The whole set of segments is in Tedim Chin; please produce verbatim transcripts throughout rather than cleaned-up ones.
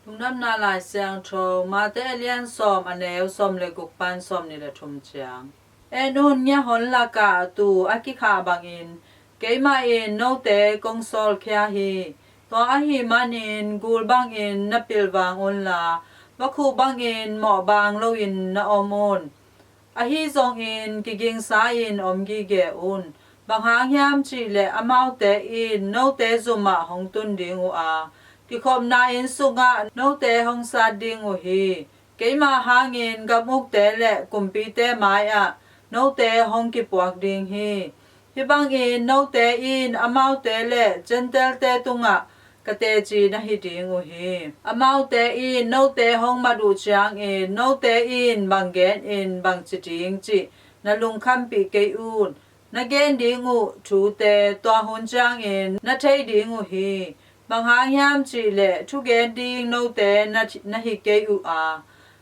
Lungdamna Lai Siangtho Mate a lian sawm, a neu sawm le guk pan sawm nih le thum ciang. En un, ngiahon lakah tuu a kikhah bangin keimah in note kong sawlkhia hi. Tua ahih manin gul bangin na pilvang unla, vakhu bangin mawhbaang loin na om un. Ahi zongin kigingsa-in om gige un. Bang hang hiam cih leh amaute in note zumah hong tun ding uh a, kikhopna inn sungah note hong sat ding uh hi. Keima hangin gam ukte le kumpite mai-ah note hong kipuak ding hi. Hih bangin note in amaute le Gentile-te tungah ka teci na hi ding uh hi. Amaute in note hong mat uh ciangin note in bang genin bang ci ding cih na lungkhampih kei un. Na gen ding uh thute tua hun ciangin na thei ding uh hi. Bang hang hiam cih leh thugen ding note na, na hi kei uh a,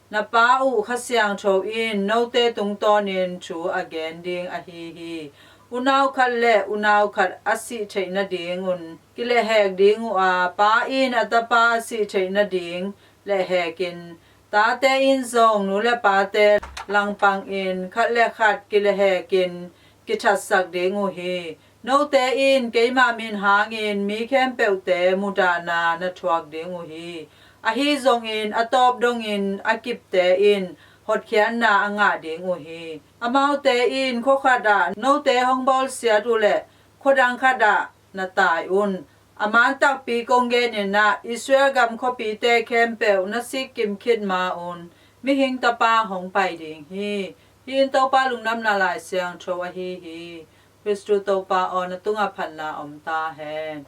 na Pa uh Kha Siangtho in note tungtawnin thu a gen ding ahi hi. Unau khat le unau khat a sih theih nadingun kilehhek ding uh a, pa in a tapa a sih theih nading lehhekin, tate in zong nu le pate langpangin khat le khat kilehhekin kithatsak ding uh hi. Note in keima min hangin mi khempeuhte mudahna na thuak ding uh hi. Ahi zongin a tawp dongin a kipte in hotkhiatna a ngah ding uh hi. Amaute in khua khatah note hong bawlsiat uh leh khua dang khatah na tai un. A man takpi kong genin ah, Israel gam khuapite khempeuh na sik kim khit ma-un Mihing Tapa hong pai ding hi. Hih in Topa Lungdamna Lai Siangtho ahi hi. Khristu Topa aw, na tungah phatna om ta hen.